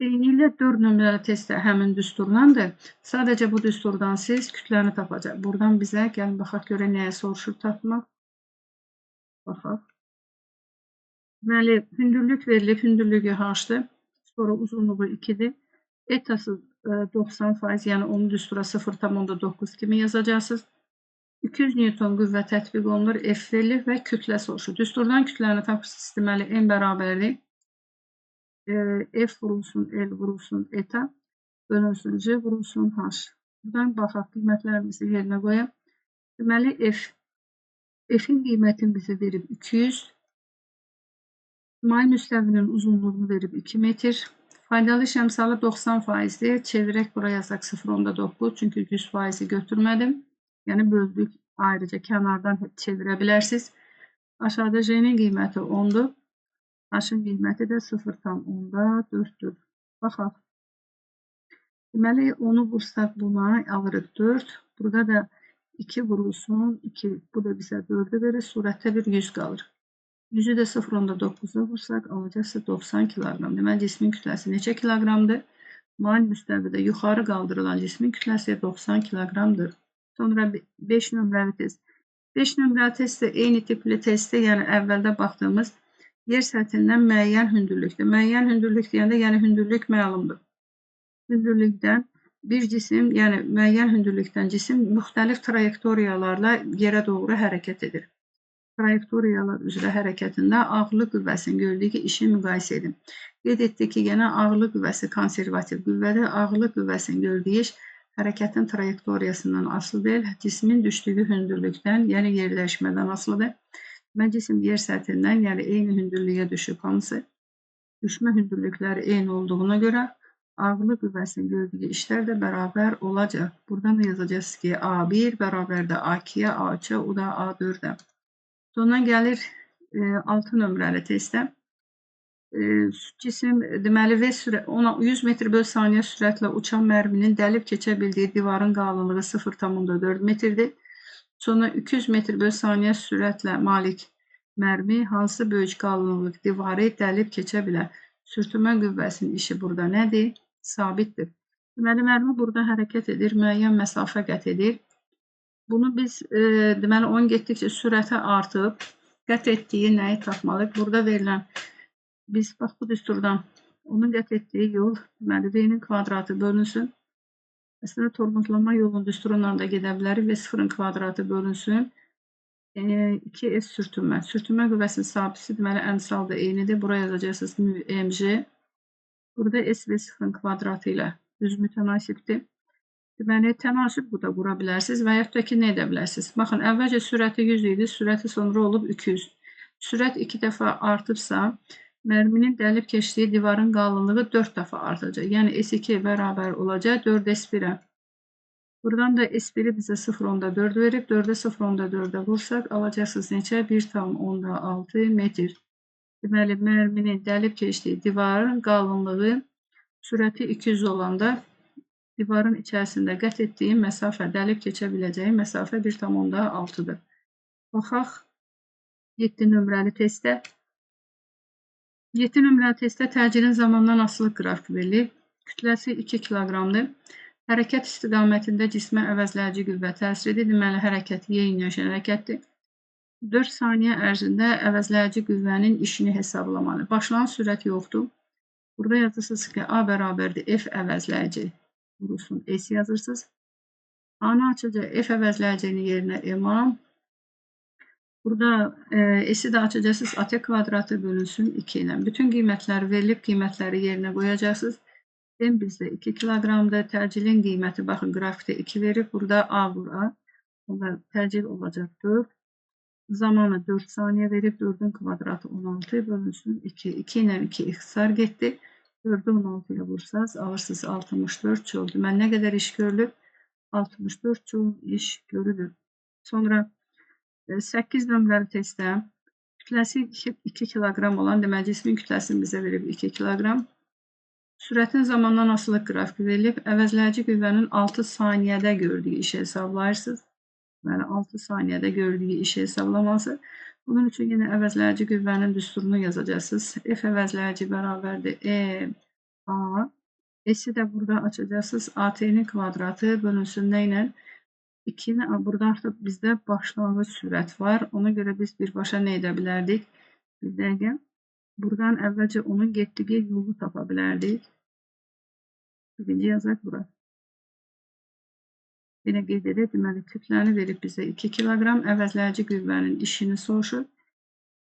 Eynilə 4 nömrəli testdə həmin düsturlandır. Sadəcə bu düsturdan siz kütləni tapacaq. Buradan bizə, gəlin baxaq görək nəyə soruşur tapmaq. Baxaq. Deməli, hündürlük verilib, hündürlüyü H-dır. Sonra uzunluğu 2-dir. Etası 90%, yəni onu düstura 0,9 kimi yazacaqsınız. 200 Newton qüvvə tətbiq olunur, F verilir və kütlə soruşur. Düsturdan kütləni tapırsınız, deməli, M bərabərdir. F vurulsun, L vurulsun, eta, bölünsün, C vurulsun, H. Buradan baxaq, qiymətlərimizi yerinə qoyaq. Deməli, F. F-in qiymətini bizə verib 200. Mail müstəvinin uzunluğunu verib 2 metr. Faydalı iş əmsalı 90%-dir. Çevirək bura yazaq 0,9, çünki 100%-i götürmədim. Yəni böldük, ayrıca kənardan çevirə bilərsiniz. Aşağıda J'nin qiyməti 10-dur. H-ın qiyməti də 0,4-dür. Baxaq. Deməli, 10-u vursaq buna alırıq 4. Burada da 2 vurulsun 2. Bu da bizə 4-ü verir. Surətdə bir 100 qalır. 100-ü də 0,9-a vursaq alacaqsa 90 kiloqram. Deməli, cismin kütləsi neçə kiloqramdır? Mail müstəvidə yuxarı qaldırılan cismin kütləsi 90 kiloqramdır. Sonra 5 nömrəli test. 5 nömrəli test də eyni tipli testdə, yəni əvvəldə baxdığımız yer səthindən müəyyən hündürlükdə. Müəyyən hündürlük deyəndə, yəni hündürlük məlumdur. Hündürlükdən bir cisim, yəni müəyyən hündürlükdən cisim müxtəlif trayektoriyalarla yerə doğru hərəkət edir. Trayektoriyalar üzrə hərəkətində ağırlıq qüvvəsinin gördüyü işi müqayisə edin. Qeyd etdik ki, yenə ağırlıq qüvvəsi konservativ qüvvədir. Ağırlıq qüvvəsinin gördüyü iş hərəkətin trayektoriyasından asılı deyil, cismin düşdüyü hündürlükdən, yəni yerləşmədən asılıdır. Mən cisim yer səthindən, yəni eyni hündürlüyə düşüb hamısı. Düşmə hündürlükləri eyni olduğuna görə ağırlıq qüvvəsinin gördüyü işlər də bərabər olacaq. Buradan da yazacağız ki, A1 bərabərdir A2-yə, A3-ə, o da A4-ə. Sonra gəlir 6 nömrəli testə. Cisim, deməli, V 100 metr böl saniyə sürətlə uçan mərminin dəlib keçə bildiyi divarın qalınlığı 0,4 metrdir. Sonra 200 metr böl saniyə sürətlə malik mərmi hansı böyük qalınlıq divarı dəlib keçə bilər? Sürtünmə qüvvəsinin işi burada nədir? Sabitdir. Deməli, mərmi burada hərəkət edir, müəyyən məsafə qət edir. Bunu biz, deməli, onun getdikcə sürəti artıb, qət etdiyi nəyi tapmalıyıq? Burada verilən, biz bax bu düsturdan onun qət etdiyi yol, deməli, V-nin kvadratı bölünsün. Əslində, tormozlama yolunun düsturundan da gedə bilərik. V0-ın kvadratı bölünsün. 2S sürtünmə. Sürtünmə qüvvəsinin sabiti, deməli, əmsal da eynidir. Bura yazacaqsınız mg. Burada S V0-ın kvadratı ilə düz mütənasibdir. Deməli, tənasüb bu da qura bilərsiniz və yaxud da ki, nə edə bilərsiniz? Baxın, əvvəlcə sürəti 100 idi, sürəti sonra olub 200. Sürət 2 dəfə artıbsa, mərminin dəlib keçdiyi divarın qalınlığı 4 dəfə artacaq. Yəni, S2 bərabər olacaq 4S1-ə. Buradan da S1-i bizə 0,4 verib, 4-ə 0,4-ə vursaq, alacaqsınız neçə? 1,6 metr. Deməli, mərminin dəlib keçdiyi divarın qalınlığı sürəti 200 olanda divarın içərisində qət etdiyi məsafə, dəlib keçə biləcəyi məsafə 1,6-dır. Baxaq 7 nömrəli testə. 7 nömrəli testdə təcilin zamandan asılıq qrafik verilir. Kütləsi 2 kiloqramdır. Hərəkət istiqamətində cismə əvəzləyici qüvvə təsir edir. Deməli, hərəkət Y yönəşən hərəkətdir. 4 saniyə ərzində əvəzləyici qüvvənin işini hesablamalı. Başlanan sürət yoxdur. Burada yazırsınız ki, A bərabərdir F əvəzləyici vurulsun S yazırsınız. A-nı açacaq F əvəzləyicinin yerinə MA. Burada S-i də açacaqsınız AT kvadratı bölünsün 2 ilə. Bütün qiymətlər verilib, qiymətləri yerinə qoyacaqsınız. M bizdə 2 kiloqramdır. Təcilin qiyməti, baxın, qrafikdə 2 verib. Burada A vur A. Onda təcil olacaq 4. Zamanı 4 saniyə verib. 4-ün kvadratı 16 bölünsün 2. 2 ilə 2 ixtisar getdi. 4-ü 16-ya vursaz, alırsınız 64 joule. Deməli, nə qədər iş görülüb? 64 joule iş görülür. Sonra 8 nömrəli testdə kütləsi 2 kiloqram olan, deməli, cismin kütləsini bizə verib 2 kiloqram. Sürətin zamandan asılıq qrafiki verilib. Əvəzləyici qüvvənin 6 saniyədə gördüyü işi hesablayırsınız. Deməli, 6 saniyədə gördüyü işi hesablamalısı. Bunun üçün yenə əvəzləyici qüvvənin düsturunu yazacaqsınız. F əvəzləyici bərabərdir E, A. S-i də burada açacaqsınız. AT-nin kvadratı bölünsün nə ilə? 2-ni, burada artıq bizdə başlanğıc sürət var. Ona görə biz birbaşa nə edə bilərdik? Bir dəqiqə. Buradan əvvəlcə onun getdiyi yolu tapa bilərdik. Birinci yazaq bura. Yenə qeyd edək, deməli, kütləni verib bizə 2 kiloqram. Əvəzləyici qüvvənin işini soruşur.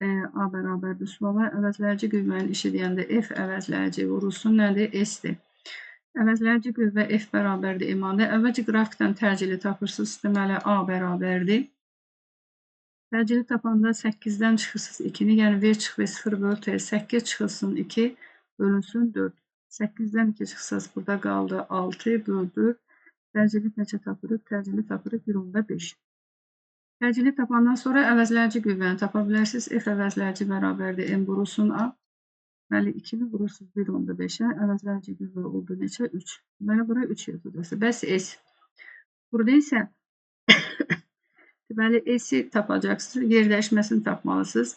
A bərabərdir suala. Əvəzləyici qüvvənin işi deyəndə F əvəzləyici vurulsun nədir? S-dir. Əvəzləyici qüvvə F bərabərdir M-də. Əvvəlcə qrafikdən təcili tapırsınız. Deməli, A bərabərdir. Təcili tapanda 8-dən çıxırsınız 2-ni, yəni V çıx V0 böl T. 8 çıxılsın 2, bölünsün 4. 8-dən 2 çıxsaz burada qaldı 6 böl 4. Təcili neçə tapırıq? Təcili tapırıq 1.5. Təcili tapandan sonra əvəzləyici qüvvəni tapa bilərsiniz. F əvəzləyici bərabərdir M vurulsun A. Deməli, 2-ni vurursunuz 1.5-ə. Əvəzləyici qüvvə oldu neçə? 3. Deməli, bura 3 yazacaqsınız. Bəs S. Burada isə deməli, S-i tapacaqsınız. Yer dəyişməsini tapmalısınız.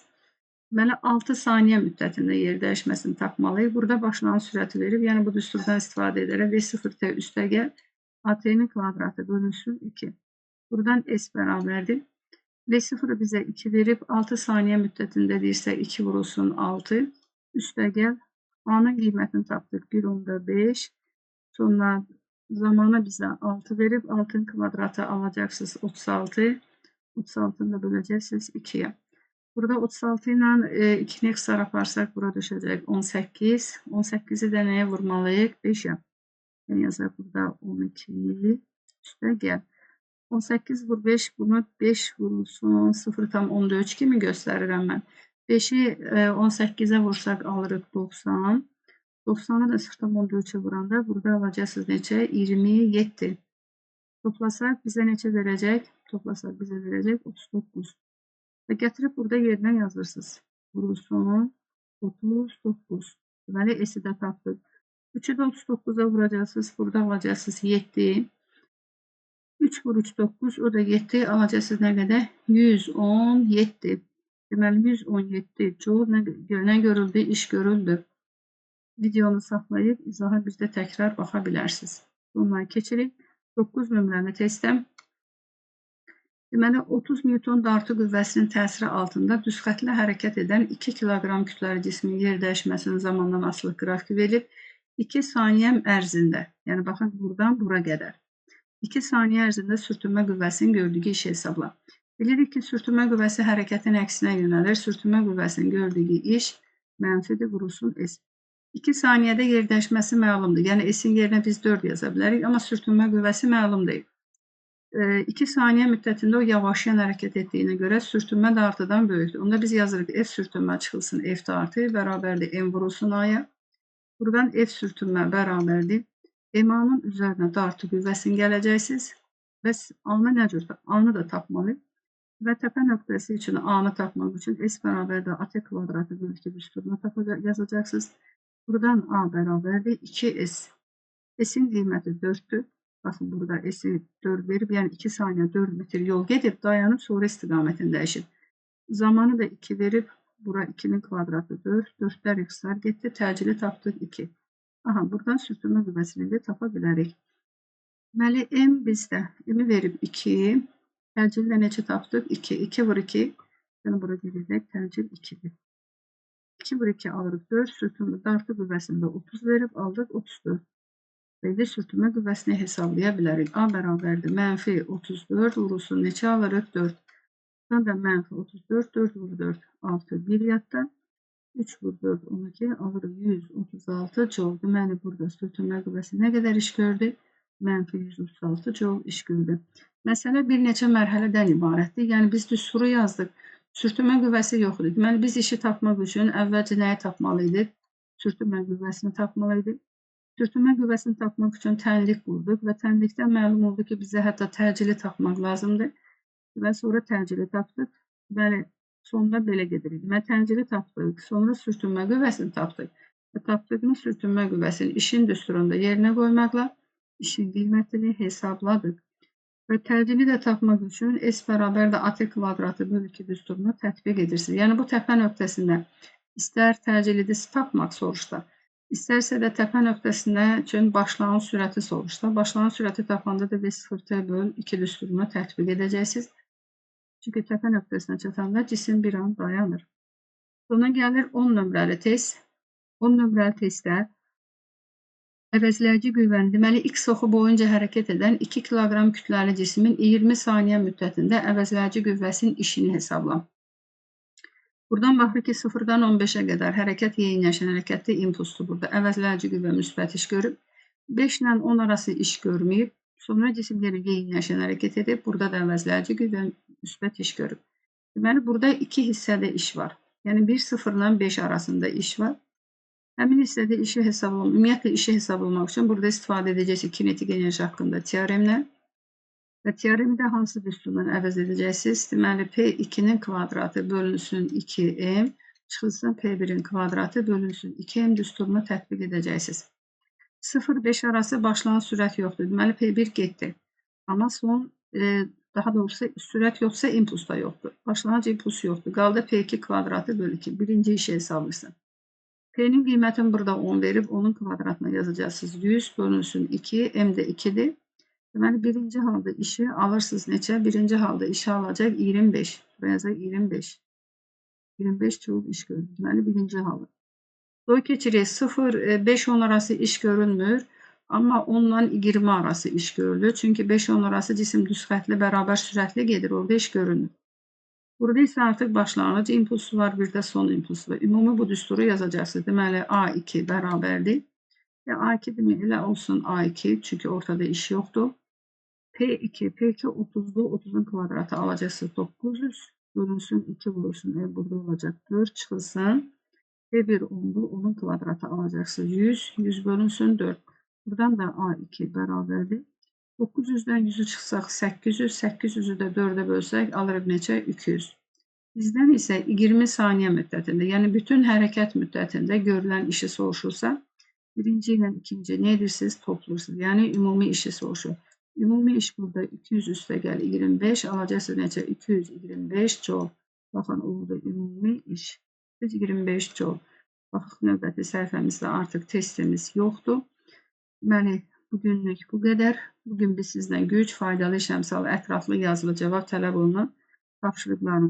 Deməli, 6 saniyə müddətində yer dəyişməsini tapmalıyıq. Burada başlanan sürəti verib. Yəni, bu düsturdan istifadə edərək V0T üstə gəl. AT-nin kvadratı bölünsün 2. Buradan S bərabərdir. V0-ı bizə 2 verib. 6 saniyə müddətində deyirsə 2 vurulsun 6. Üstə gəl. A-nın qiymətini tapdıq 1.5. Sonra zamana bizə 6 verib. 6-nın kvadratı alacaqsınız 36. 36-nı da böləcəksiniz 2-yə. Burada 36 ilə 2-ni ixtisar aparsaq, bura düşəcək 18. 18-i də nəyə vurmalıyıq? 5-ə. Yəni yazaq burada 12. Üstə gəl. 18 vur 5, bunu 5 vurulsun 0,14 kimi göstərirəm mən. 5-i 18-ə vursaq alırıq 90. 90-ı da 0,14-ə vuranda burada alacaqsınız neçə? 27. Toplasaq bizə neçə verəcək? Toplasaq bizə verəcək 39. Və gətirib burada yerinə yazırsınız. Vurulsun 39. Deməli, S-i də tapdıq. 3-ü də 39-a vuracaqsınız. Burada alacaqsınız 7. 3 vur 3, 9. O da 7. Alacaqsınız nə qədər? 117. Deməli, 117 joule nə görüldü? İş görüldü. Videonu saxlayıb izaha bir də təkrar baxa bilərsiniz. Bundan keçirik. 9 nömrəli testə. Deməli, 30 Newton dartı qüvvəsinin təsiri altında düz xətlə hərəkət edən 2 kiloqram kütləli cismin yer dəyişməsinin zamandan asılıq qrafiki verilib. 2 saniyə ərzində, yəni baxın buradan bura qədər. 2 saniyə ərzində sürtünmə qüvvəsinin gördüyü işi hesabla. Bilirik ki, sürtünmə qüvvəsi hərəkətin əksinə yönəlir. Sürtünmə qüvvəsinin gördüyü iş mənfidir, vurulsun S. 2 saniyədə yer dəyişməsi məlumdur. Yəni S-in yerinə biz 4 yaza bilərik, amma sürtünmə qüvvəsi məlum deyil. 2 saniyə müddətində o yavaşlayan hərəkət etdiyinə görə sürtünmə dartıdan böyükdür. Onda biz yazırıq F sürtünmə çıxılsın F dartı bərabərdir M vurulsun A-ya. Buradan F sürtünmə bərabərdir. MA-nın üzərinə dartı qüvvəsini gələcəksiniz. Bəs A-nı nə cür? A-nı da tapmalıyıq. Və təpə nöqtəsi üçün A-nı tapmaq üçün S bərabərdir AT kvadratı bölü 2 düsturuna yazacaqsınız. Buradan A bərabərdir 2S. S-in qiyməti 4-dür. Baxın, burada S-i 4 verib, yəni 2 saniyə 4 metr yol gedib, dayanıb, sonra istiqamətini dəyişib. Zamanı da 2 verib, bura 2-nin kvadratı 4, 4-lər ixtisar getdi, təcili tapdıq 2. Aha, buradan sürtünmə qüvvəsini də tapa bilərik. Deməli, M bizdə, M-i verib 2, təcillə neçə tapdıq? 2, 2 vur 2, yəni bura gedəcək, təcil 2-dir. 2 vur 2 alırıq 4, sürtünmə dartı qüvvəsində 30 verib, aldıq 34. Belə sürtünmə qüvvəsini hesablaya bilərik. A bərabərdir, mənfi 34 vurulsun, neçə alırıq? 4. Buradan da mənfi 34, 4 vur 4, 6, 1 yadda. 3 vur 4, 12, alırıq 136 joule. Deməli, burada sürtünmə qüvvəsi nə qədər iş gördü? Mənfi 136 joule iş gördü. Məsələ bir neçə mərhələdən ibarətdir. Yəni, biz düsturu yazdıq. Sürtünmə qüvvəsi yox idi. Deməli, biz işi tapmaq üçün əvvəlcə nəyi tapmalı idik? Sürtünmə qüvvəsini tapmalı idik. Sürtünmə qüvvəsini tapmaq üçün tənlik qurduq və tənlikdən məlum oldu ki, bizə hətta təcili tapmaq lazımdır. Və sonra təcili tapdıq. Deməli, sonda belə gedirik. Deməli, təcili tapdıq, sonra sürtünmə qüvvəsini tapdıq. Və tapdığımız sürtünmə qüvvəsini işin düsturunda yerinə qoymaqla işin qiymətini hesabladıq. Və təcili də tapmaq üçün S bərabər də AT kvadratı bölü 2 düsturunu tətbiq edirsiniz. Yəni, bu təpə nöqtəsində istər təcili tapmaq soruşsa, istərsə də təpə nöqtəsində üçün başlanğıc sürəti soruşsa, başlanğıc sürəti tapanda da V0T böl 2 düsturunu tətbiq edəcəksiniz. Çünki təpə nöqtəsinə çatanda cisim bir an dayanır. Sonra gəlir 10 nömrəli test. 10 nömrəli testdə əvəzləyici qüvvəni, deməli, X oxu boyunca hərəkət edən 2 kiloqram kütləli cismin 20 saniyə müddətində əvəzləyici qüvvəsinin işini hesabla. Buradan baxırıq ki, 0-dan 15-ə qədər hərəkət yeyinləşən hərəkətli impulsdur burada. Əvəzləyici qüvvə müsbət iş görüb. 5 ilə 10 arası iş görməyib. Sonra cisim yenə yeyinləşən hərəkət edib. Burada da əvəzləyici qüvvə müsbət iş görüb. Deməli, burada iki hissədə iş var. Yəni, 1 0 ilə 5 arasında iş var. Həmin hissədə işi hesablamaq, ümumiyyətlə işi hesablamaq üçün burada istifadə edəcəksiniz kinetik enerji haqqında teoremlə. Və teoremi də hansı düsturla əvəz edəcəksiniz? Deməli, P2-nin kvadratı bölünsün 2M, çıxılsın P1-in kvadratı bölünsün 2M düsturunu tətbiq edəcəksiniz. 0-5 arası başlanğıc sürət yoxdur. Deməli, P1 getdi. Amma son, daha doğrusu sürət yoxsa impuls da yoxdur. Başlanğıc impulsu yoxdur. Qaldı P2 kvadratı bölü 2. Birinci işi hesablayırsan. P'nin qiymətini burada 10 verib, onun kvadratına yazacaqsınız. 100 bölünsün 2, M də 2-dir. Deməli, birinci halda işi alırsınız neçə? Birinci halda işi alacaq 25. Buraya yazacaq 25. 25 joule iş görür. Deməli, birinci halda. Sonra keçirik. 0, 5, 10 arası iş görünmür. Amma 10 ilə 20 arası iş görülür. Çünki 5-10 arası cisim düz xətli bərabər sürətli gedir. Orada iş görünür. Burada isə artıq başlanğıc impulsu var, bir də son impulsu var. Ümumi bu düsturu yazacaqsınız. Deməli, A2 bərabərdir. A2 demək elə olsun A2, çünki ortada iş yoxdur. P2, P2 30'dur. 30'un kvadratı alacaqsınız 900. Bölünsün 2 vurulsun. Burada olacaq 4 çıxılsın. P1 10'dur. 10'un kvadratı alacaqsınız 100. 100 bölünsün 4. Buradan da A2 bərabərdir. 900-dən 100-ü çıxsaq 800, 800-ü də 4-ə bölsək alırıq neçə? 200. Bizdən isə 20 saniyə müddətində, yəni bütün hərəkət müddətində görülən işi soruşursa, birinci ilə ikinci nə edirsiniz? Toplursunuz. Yəni ümumi işi soruşur. Ümumi iş burada 200 üstə gəl 25, alacaqsınız neçə? 225 joule. Baxın, orada ümumi iş 225 joule. Baxın, növbəti səhifəmizdə artıq testimiz yoxdur. Deməli, bugünlük bu qədər. Bugün biz sizdən güc, faydalı iş əmsalı, ətraflı yazılı cavab tələb olunan tapşırıqların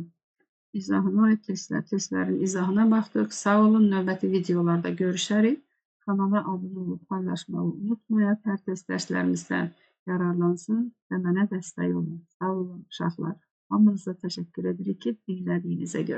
izahına aid testlərin izahına baxdıq. Sağ olun, növbəti videolarda görüşərik. Kanala abunə olub paylaşmağı unutmayaq. Hər kəs dərslərimizdən yararlansın və mənə dəstək olun. Sağ olun uşaqlar. Hamınıza təşəkkür edirik ki, dinlədiyinizə görə.